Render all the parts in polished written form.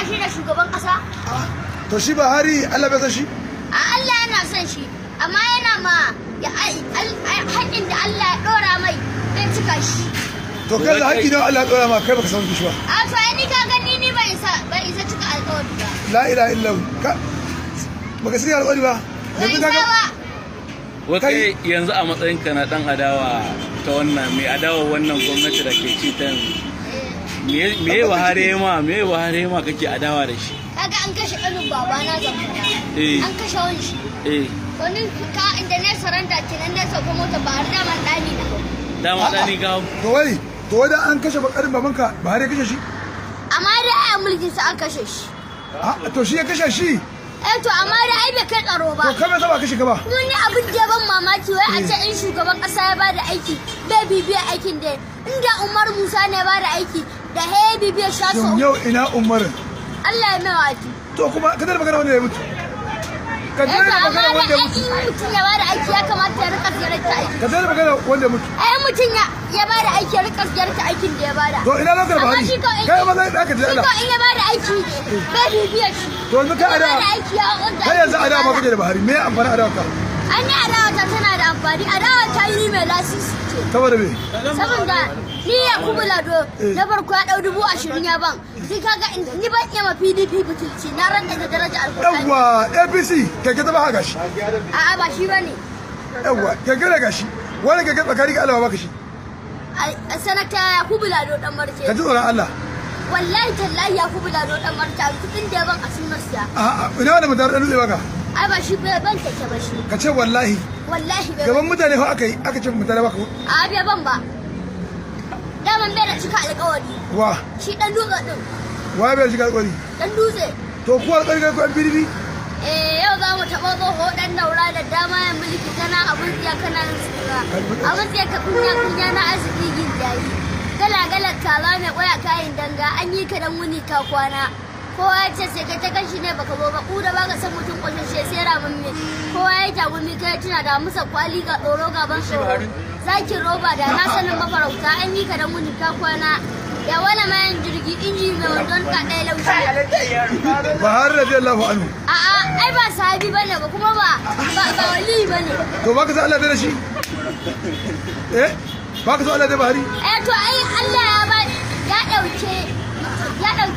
shi da shugaban ƙasa. To shi Buhari Allah bai san shi? A Allah yana son shi, amma yana ma ya haƙƙin da Allah ya ɗora mai bai cika shi. To kai da haƙƙi don Allah ya ɗora ma kai baka san shi ba. A to ai ni ka gani ni ban isa ban isa cika alƙawari ba. La ilaha illallah. Ka baka sani alƙawari ba. Ban Yanzu isa ka ga ba. Wai kai yanzu a matsayinka na dan adawa ta wannan mai adawa wannan gwamnati da ke ci ta yanzu, me Buhari ya ma, me Buhari ya ma kake adawa da shi? Kaga an kashe ƙanin babana Zamfara. Eh. An kashe wani shi. Eh. To ni ka inda na saranda kenan na sauka mota ba har daman ɗani na hau. Dama ɗani ga To wai dan an kashe bakarin babanka Buhari ya kashe shi? Amma dai a mulkin sa an kashe shi. A to shi ya kashe shi. Eh to amma dai ai bai kai tsaro ba. To kai bai saba kashe ka ba. Kuma ni abin da ya ban mamaki wai a ce in shugaban kasa ya bada aiki bai bibiya aikin da inda Umar Musa ne ya bada aiki da he bibiya sha Shin sau. yau ina Umar? Allah ya mai wati. To kuma ka daina magana wanda ya mutu. Ka Eh to daina amma magana da wanda ya ai mutu. in mutum ya bada aiki ya kamata ya rika ziyarta aiki. Ka daina magana wanda ya mutu. Ai mutum ya bada aiki ya rika ziyarta aikin da ya bada. To ina lokacin Amma Buhari? shi ko in Kai ma zai ka ji shi Allah. ko in ya bada aiki bai bibiya shi. To yanzu kai In ya adawa. bada aiki ya wanda Kai yanzu aikin da ya adawa ma bada. kake da Buhari. Me amfani adawa ka? An yi adawa ta tana da amfani, adawa ta yi mai lasisi ce. Saboda me? Saboda ni Yakubu Lado na farko ya dau 20,000 ya ban, sai kaga ni ban iya ma PDP butulci, na ranta da daraja alkur'ani. Yawwa APC keke ta ba gashi. A'a ba shi bane. Yawwa keke da gashi. Wani keke tsakani ga Allah ba baka shi. A sanata Yakubu Lado dan Marce. Ka ji tsoron Allah. Wallahi tallahi Yakubu Lado dan Marce a kudin da ya ban a sunan siya. A'a ina wani mutar dan dutse baka. Ai ba shi bai ban keke ba shi. Ka ce wallahi Wallahi bai gaban ban. mutane fa aka yi aka ce mutane baka A'a bai ban ba. Daman bai da cika alkawari. wa Shi dan dutse din. wa bai shiga alƙawari. Dan dutse. To ku alƙawari kai ku an PDP? Eh yau za mu taɓa tsoho ɗan daura da dama ya mulki kana abun tsiya kana yin tsira. Abun tsiya ka kunya kunya na arziki gin jayi. Gala gala kaza mai ƙwaya kayan danga an yi ka dan wuni ka kwana. Kowa ya ce sai kai ta kanshi ne baka zo ba ku da baka san mutum ƙwashashe sai ramamme. Kowa ya tagumi kai tuna da musa kwali ga tsoro gaban tsoro. Zakin roba da na sanin mafarauta an yi ka dan wuni ka kwana. Ya wala mayan jirgi inji mai wandon ka ɗaya laushi. Buhari radiyallahu anhu. A'a, ai ba sahabi bane ba kuma ba ba ba wali bane. To baka san Allah da shi? Eh? Baka san Allah da Buhari? Eh to ai Allah ya ba ya dauke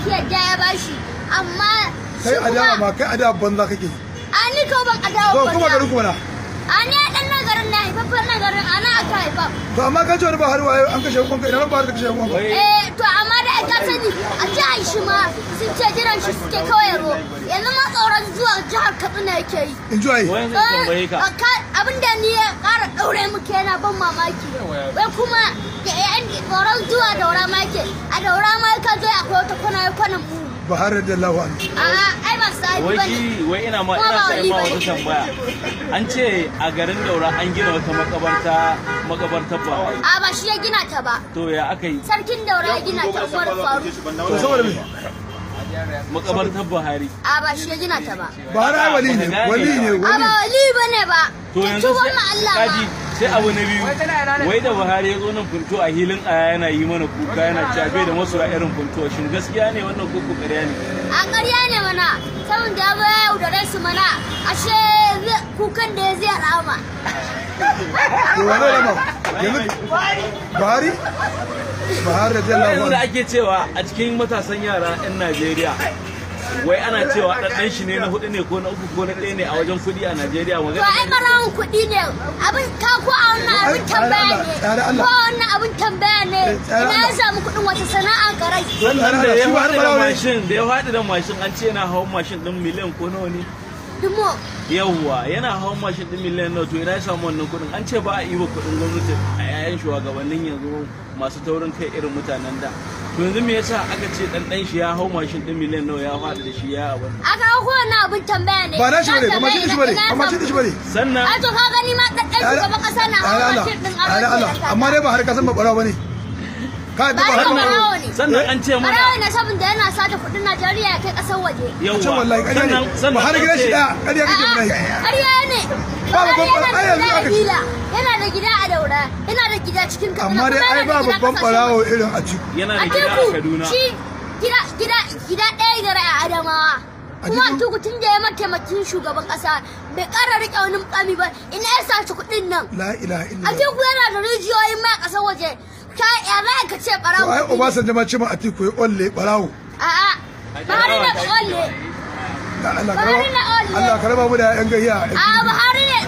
yadda ya bashi amma shi Kai adawa kuma ma kai adawa banza kake. a ni ko ban adawa To ba. kuma garin ku mana. A ni dan nan garin na haifaffen nan garin ana aka haifa. To amma ka ce wani Buhari waye an kashe hukunka ina Buhari da kashe hukunka. Wai Eh to amma da ai ka sani a jihar shi ma sun ce jiran shi suke kawai ro. Yanzu ma tsoron zuwa jihar Katsina yake yi. In ji waye? Wai zan tambaye ka. Abin da ni ya ƙara ɗaure muke yana ban mamaki wai kuma da yan tsoron zuwa daura ma ke a daura ma ka zo akwai wata kwana ya kwanan mu. Buhari radiyallahu anhu. A'a ai ba sahabi Wai bane. shi wai ina ma Kuma ina ba sa wali ma bane. wata tambaya. An ce a garin Daura an gina wata makabarta makabartar Buhari. A ba shi ya gina ta ba. To ya aka yi Sarkin daura ya gina ta Umar Faruk. To saboda me? Makabartar Buhari? A ba shi ya gina ta ba. Buhari ai wali ne, wali ne, A wali. ba wali bane ba. To yanzu tuban sai ma Allah kaji ma. sai abu na biyu, wai da Buhari ya zo nan Funto a hilin aya yana yi mana kuka yana cewa bai da masoya irin Funto, shin gaskiya ne wannan ko ƙarya ne? A ƙarya ne mana saboda ya zo ya yaudare su mana ashe kukan da ya zai rama. To wani rama? Yanzu Buhari? Buhari radiyallahu Yanzu da anhu. ake cewa a cikin matasan yara 'yan Najeriya wai ana cewa ɗanɗan shi ne na hudu ne ko na uku ko na ɗaya ne a wajen kuɗi a Najeriya To magana. ai barawon kuɗi ne abin ka ko a wannan abin tambaya ne Tsare Allah. ko a wannan abin tambaya ne Tsare ina ya Allah. samu kuɗin wata sana'a garai. Sannan da ya Shi Buhari faɗi da barawo ne. mashin da ya faɗi da mashin an ce yana hawan mashin ɗin miliyan ko nawa ne? Dumo. Yawwa yana hawan mashin ɗin miliyan nawa, to ina ya samu wannan kuɗin? An ce ba a iba kuɗin gwamnati a yayan shugabannin yanzu masu taurin kai irin mutanen da. To yanzu me yasa aka ce ɗanɗan shi ya hau mashin ɗin miliyan nawa ya faɗi da shi ya abin? Aka ko wannan abin tambaya ne. Ba na shi bane, ba mashin shi bane, Ina ba mashin shi bane. Sannan A to ka gani ma ɗan shugaban ƙasa na Tsare hawa Allah. mashin ɗin Tsare aro Allah. kenan kaga. Amma dai Buhari ka san ba barawo bane. Ka yadda Ba Buhari ni ba barawo ne. Sannan an ce mana Barawo ne saboda yana sata kuɗin Najeriya ya kai ƙasar waje. yawwa Ce wallahi ƙarya sannan ne. sannan Buhari an gidan shi ce- ɗaya, ƙarya kake A'a, mana yi. ƙarya ne. Ba babban Buhari ai yana yanzu da aka ce. gida yana da gida a Daura, yana da gida cikin Katsina, Amma dai kuma ai yana ba da gida babban ƙasashen barawo waje. irin a ciki. Yana da gida a Atiku Kaduna. shi gida gida gida ɗaya gara a Kuma Atiku- Atiku tun da ya mataimakin shugaban ƙasa bai ƙara riƙe wani mukami ba, ina ya saci kuɗin nan? La ilaha illallah. Atiku yana da rijiyoyin mai a ƙasar waje. Ka ya za ka ce To ɓarawo ai kuɗi ne? Obasanjo ma ce ma Atiku ya olle barawo. A'a, Buhari na olle. Allah ka Buhari raba na olle. Allah ka raba mu da yan gayya. A'a, Buhari ne.